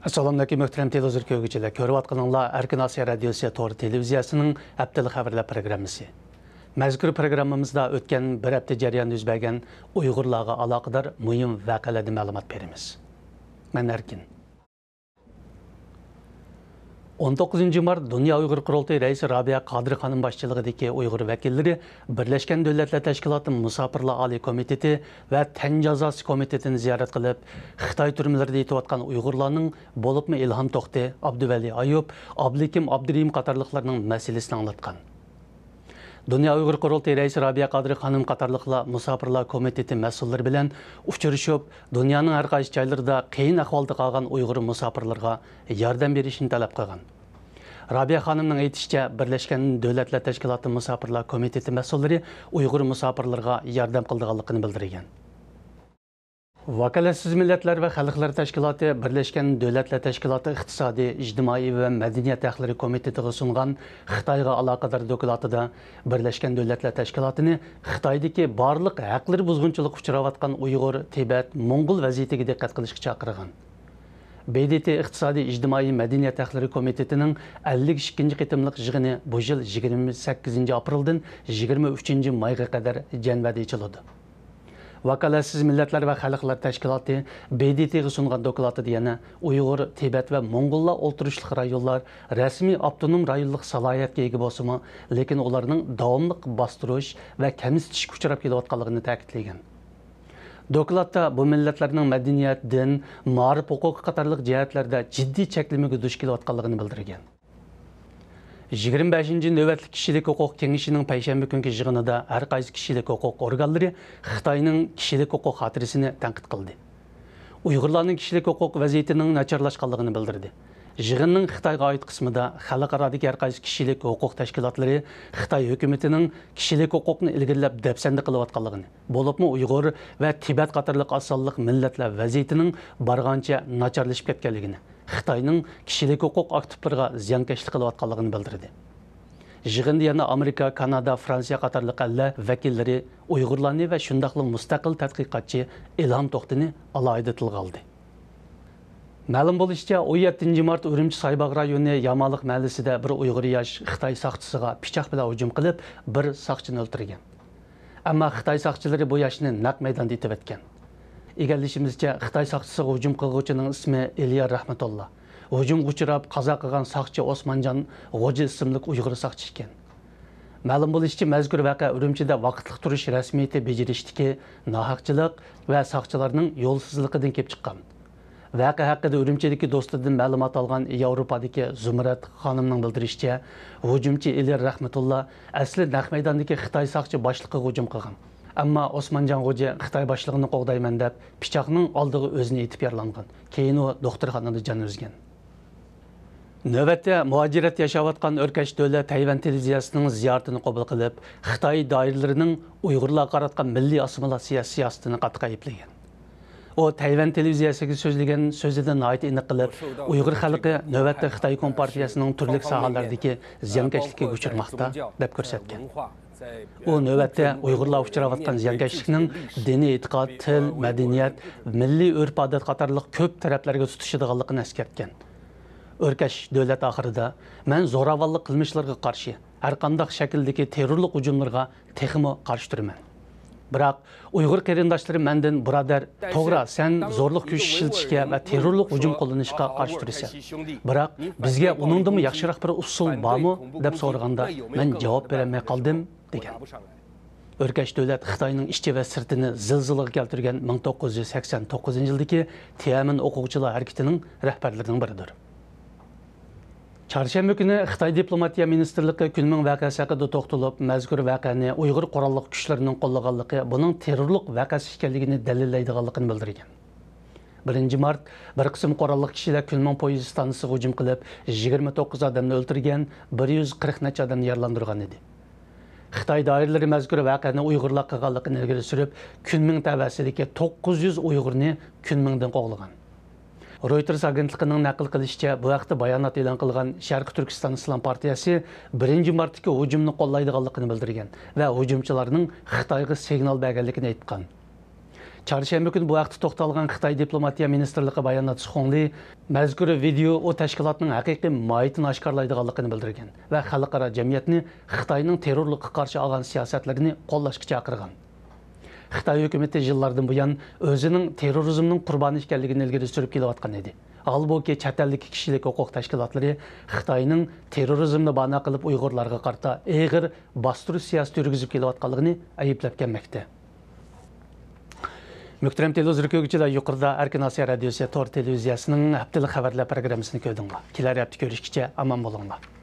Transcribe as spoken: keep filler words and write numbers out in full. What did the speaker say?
ئەسسالامۇئەلەيكۇم، مۆھتەرەم تېلېۋىزور كۆرگۈچىلەر. كۆرۈۋاتقىنىڭلار ئەركىن ئاسىيا رادىيوسى تور تېلېۋىزىيەسىنىڭ ھەپتىلىك خەۋەرلەر پروگراممىسى. مەزكۇر پروگراممىمىزدا ئۆتكەن بىر ھەپتە جەريانىدا يۈز بەرگەن ئۇيغۇرلارغا ئالاقىدار مۇھىم ۋەقەلەردىن مەلۇمات بېرىمىز. مەن ئەركىن. ئون توققۇزىنچى مارت دۇنيا ئۇيغۇر قۇرۇلتىيى رەئىسى رابىيە قادىر خانىم باشچىلىقىدىكى ئۇيغۇر ۋەكىللىرى بىرلەشكەن دۆلەتلەر تەشكىلاتى مۇساپىرلار ئالىي كومىتېتى ۋە تەن جازاسى كومىتېتىنى زىيارەت قىلىپ، خىتاي تۈرمىلىرىدە يېتىۋاتقان ئۇيغۇرلارنىڭ، بولۇپمۇ ئىلھام توختى، ئابدۇۋەلى ئايۇپ، ئابلىكىم ئابدۇرېھىم قاتارلىقلارنىڭ مەسىلىسىنى ئاڭلاتقان. دۇنيا ئۇيغۇر قۇرۇلتىيى رەئىسى رابىيە قادىر خانىم قاتارلىقلار مۇساپىرلار كومىتېتى مەسئۇللىرى بىلەن ئۇچرىشىپ، دۇنيانىڭ ھەر قايسى جايلىرىدا قىيىن ئەھۋالدا قالغان ئۇيغۇر مۇساپىرلارغا ياردەم بېرىشنى تەلەپ قىلغان. رابىيە خانىمنىڭ ئېيتىشىچە، بىرلەشكەن دۆلەتلەر تەشكىلاتى مۇساپىرلار كومىتېتى مەسئۇللىرى ئۇيغۇر مۇساپىرلىرىغا ياردەم قىلىدىغانلىقىنى بىلدۈرگەن. ۋاكالەتسىز مىللەتلەر ۋە خەلقلەر تەشكىلاتى بىرلەشكەن دۆلەتلەر تەشكىلاتى ئىقتىسادىي، ئىجتىمائىي ۋە مەدەنىيەت ھەقلىرى كومىتېتىغا سۇنغان خىتايغا ئالاقىدار دوكلاتىدا بىرلەشكەن دۆلەتلەر تەشكىلاتىنى خىتايدىكى بارلىق ھەقلىرى بۇزغۇنچىلىققا ئۇچراۋاتقان ئۇيغۇر، تىبەت، موڭغۇل ۋەزىيىتىگە دىققەت قىلىشقا چاقىرغان. ب د ت ئىقتىسادىي، ئىجتىمائىي، مەدەنىيەت ھەقلىرى كومىتېتىنىڭ ئەللىك ئىككىنچى قېتىملىق يىغىنى بۇ يىل يىگىرمە سەككىزىنچى ئاپرېلدىن يىگىرمە ئۈچىنچى مايغا قەدەر جەنۋەدە ئېچىلىدۇ. ۋاكالەتسىز مىللەتلەر ۋە خەلقلەر تەشكىلاتى ب د ت غا سۇنغان دوكلاتىدا يەنە ئۇيغۇر، تىبەت ۋە موڭغۇللار ئولتۇرۇشلۇق رايونلار رەسمىي ئاپتونوم رايونلۇق سالاھىيەتكە ئىگە بولسىمۇ، لېكىن ئۇلارنىڭ داۋاملىق باستۇرۇش ۋە كەمسىتىشكە ئۇچراپ كېلىۋاتقانلىقىنى تەكىتلىگەن. دوكلاتتا بۇ مىللەتلەرنىڭ مەدەنىيەت، دىن، مائارىپ ھوقۇقى قاتارلىق جەھەتلەردە جىددىي چەكلىمىگە دۇچ كېلىۋاتقانلىقىنى بىلدۈرگەن. يىگىرمە بەشىنچى نۆۋەتلىك كىشىلىك ھوقۇق كېڭىشىنىڭ پەيشەنبە كۈنكى يىغىنىدا ھەر قايسى كىشىلىك ھوقۇق ئورگانلىرى خىتاينىڭ كىشىلىك ھوقۇق خاتىرىسىنى تەنقىد قىلدى. ئۇيغۇرلارنىڭ كىشىلىك ھوقۇق ۋەزىيىتىنىڭ ناچارلاشقانلىقىنى بىلدۈردى. يىغىننىڭ خىتايغا ئائىت قىسمىدا خەلقئارادىكى ھەر قايسى كىشىلىك ھوقۇق تەشكىلاتلىرى خىتاي ھۆكۈمىتىنىڭ كىشىلىك ھوقۇقنى ئىلگىرىلەپ دەپسەندە قىلىۋاتقانلىقىنى، بولۇپمۇ ئۇيغۇر ۋە تىبەت قاتارلىق ئاز سانلىق مىللەتلەر ۋەزىيىتىنىڭ بارغانچە ناچارلىشىپ كەتكەنلىكىنى، خىتاينىڭ كىشىلىك ھوقۇق ئاكتىپلىرىغا زىيانكەشلىك قىلىۋاتقانلىقىنى بىلدۈردى. يىغىندا يەنە ئامېرىكا، كانادا، فرانسىيە قاتارلىق ئەللەر ۋەكىللىرى ئۇيغۇرلارنى ۋە شۇنداقلا مۇستەقىل تەتقىقاتچى ئىلھام توختىنى ئالاھىدە تىلغا ئالدى. مەلۇم بولۇشىچە، ئون يەتتىنچى مارت ئۈرۈمچى سايباغ رايونى يامالىق مەھەللىسىدە بىر ئۇيغۇر ياش خىتاي ساقچىسىغا پىچاق بىلەن ھۇجۇم قىلىپ، بىر ساقچىنى ئۆلتۈرگەن. ئەمما خىتاي ساقچىلىرى بۇ ياشنى نەق مەيداندا ئېتىۋەتكەن. ئىگىلىشىمىزچە، خىتاي ساقچىسىغا ھۇجۇم قىلغۇچىنىڭ ئىسمى ئېلىيار رەھمەتۇللا. ھۇجۇمغا ئۇچراپ، قازا قىلغان ساقچى ئوسمانجان غوجا ئىسىملىك ئۇيغۇر ساقچى ئىكەن. مەلۇم بولۇشىچە، مەزكۇر ۋەقە ئۈرۈمچىدە ۋاقىتلىق تۇرۇش رەسمىيىتى بېجىرىشتىكى ناھەقچىلىك ۋە ساقچىلارنىڭ يولسىزلىقىدىن كېلىپ چىققان. ۋەقە ھەققىدە ئۈرۈمچىدىكى دوستىدىن مەلۇمات ئالغان ياۋروپادىكى زۇمرەت خانىمنىڭ بىلدۈرۈشىچە، ھۇجۇمچى ئېلىيار رەھمەتۇللا ئەسلى نەق مەيداندىكى خىتاي ساقچى باشلىقىغا ھۇجۇم قىلغان. ئەمما ئوسمانجان غوجا خىتاي باشلىقىنى قوغدايمەن دەپ، پىچاقنىڭ ئالدىغا ئۆزىنى ئېتىپ يارىلانغان. كېيىن ئۇ دوختۇرخانىدا جان ئۈزگەن. نۆۋەتتە مۇھاجىرەتتە ياشاۋاتقان ئۆركەش دۆلەت تەيۋەن تېلېۋىزىيەسىنىڭ زىيارىتىنى قوبۇل قىلىپ، خىتاي دائىرىلىرىنىڭ ئۇيغۇرلارغا قاراتقان مىللىي ئاسسىمىلياتسىيە سىياسىتىنى قاتتىق ئەيىبلىگەن. ئۇ تەيۋەن تېلېۋىزىيەسىگە سۆزلىگەن سۆزىدە ناھايىتى ئېنىق قىلىپ، ئۇيغۇر خەلقى نۆۋەتتە خىتاي كومپارتىيەسىنىڭ تۈرلۈك ساھەلەردىكى زىيانكەشلىككە ئۇچرىماقتا، دەپ كۆرسەتكەن. ئۇ نۆۋەتتە ئۇيغۇرلار ئۇچراۋاتقان زىيانكەشلىكنىڭ دىنىي ئېتىقاد، تىل، مەدەنىيەت، مىللىي ئۆرپ-ئادەت قاتارلىق كۆپ تەرەپلەرگە تۇتىشىدىغانلىقىنى ئەسكەرتكەن. ئۆركەش دۆلەت ئاخىرىدا، مەن زوراۋانلىق قىلمىشلىرىغا قارشى ھەرقانداق شەكىلدىكى تېررورلۇق ھۇجۇملىرىغا تېخىمۇ قارشى تۇرىمەن. بىراق، ئۇيغۇر قېرىنداشلىرىم مەندىن، بۇرادەر، توغرا، سەن زورلۇق كۈچ ئىشلىتىشكە ۋە تېررورلۇق ھۇجۇم قوللىنىشقا قارشى تۇرىسەن. بىراق، بىزگە ئۇنىڭدىنمۇ ياخشىراق بىر ئۇسۇل بارمۇ؟ دەپ سورىغاندا، مەن جاۋاب بېرەلمەي قالدىم، دېگەن. ئۆركەش دۆلەت خىتاينىڭ ئىچى ۋە سىرتىنى زىلزىلىغا كەلتۈرگەن مىڭ توققۇز يۈز سەكسەن توققۇزىنچى يىلدىكى تيەنئەنمېن ئوقۇغۇچىلار ھەرىكىتىنىڭ رەھبەرلىرىنىڭ بىرىدۇر. چارشەنبە كۈنى خىتاي دىپلوماتىيە مىنىستىرلىقى كۈنمىڭ ۋەقەسى ھەققىدە توختىلىپ، مەزكۇر ۋەقەنى ئۇيغۇر قوراللىق كۈچلىرىنىڭ قوللىغانلىقى بۇنىڭ تېررورلۇق ۋەقەسى ئىكەنلىكىنى دەلىللەيدىغانلىقىنى بىلدۈرگەن. بىرىنچى مارت، بىر قىسىم قوراللىق كىشىلەر كۈنمىڭ پويىز ئىستانسىسىغا ھۇجۇم قىلىپ، يىگىرمە توققۇز ئادەمنى ئۆلتۈرگەن، بىر يۈز قىرىق نەچچە ئادەمنى يارىلاندۇرغان ئىدى. خىتاي دائىرىلىرى مەزكۇر ۋەقەنى ئۇيغۇرلار قىلغانلىقىنى ئىلگىرى سۈرۈپ، كۈنمىڭ تەۋەسىدىكى توققۇز يۈز ئۇيغۇرنى كۈنمىڭدىن قوغلىغان. رويتېرس ئاگېنتلىقىنىڭ نەقىل قىلىشىچە، بۇ ھەقتە بايانات ئېلان قىلغان شەرقىي تۈركىستان ئىسلام پارتىيەسى بىرىنچى مارتتىكى ھۇجۇمنى قوللايدىغانلىقىنى بىلدۈرگەن ۋە ھۇجۇمچىلارنىڭ خىتايغا سىگنال بەرگەنلىكىنى ئېيتقان. چارشەنبە كۈنى بۇ ھەقتە توختالغان خىتاي دىپلوماتىيە مىنىستىرلىقى باياناتچىسى خۇڭ لېي مەزكۇر ۋىدېئو ئۇ تەشكىلاتنىڭ ھەقىقىي ماھىيىتىنى ئاشكارىلايدىغانلىقىنى بىلدۈرگەن ۋە خەلقئارا جەمئىيەتنى خىتاينىڭ تېررورلۇققا قارشى ئالغان سىياسەتلىرىنى قوللاشقا چاقىرغان. خىتاي ھۆكۈمىتى يىللاردىن بۇيان ئۆزىنىڭ تېررورىزمنىڭ قۇربانى ئىكەنلىكىنى ئىلگىرى سۈرۈپ كېلىۋاتقان ئىدى. ھالبۇكى، چەت ئەلدىكى كىشىلىك ھوقۇق تەشكىلاتلىرى خىتاينىڭ تېررورىزمنى بانا قىلىپ ئۇيغۇرلارغا قارىتا ئېغىر باستۇرۇش سىياسىتى يۈرگۈزۈپ كېلىۋاتقانلىقىنى ئەيىبلەپ كەلمەكتە. مۆھتەرەم تېلېۋىزور كۆرگۈچىلەر، يۇقىرىدا ئەركىن ئاسىيا رادىيوسى تور تېلېۋىزىيەسىنىڭ ھەپتىلىك خەۋەرلەر پروگراممىسىنى كۆردۈڭلار. كېلەر ھەپتە كۆرۈشكىچە ئامان بولۇڭلار.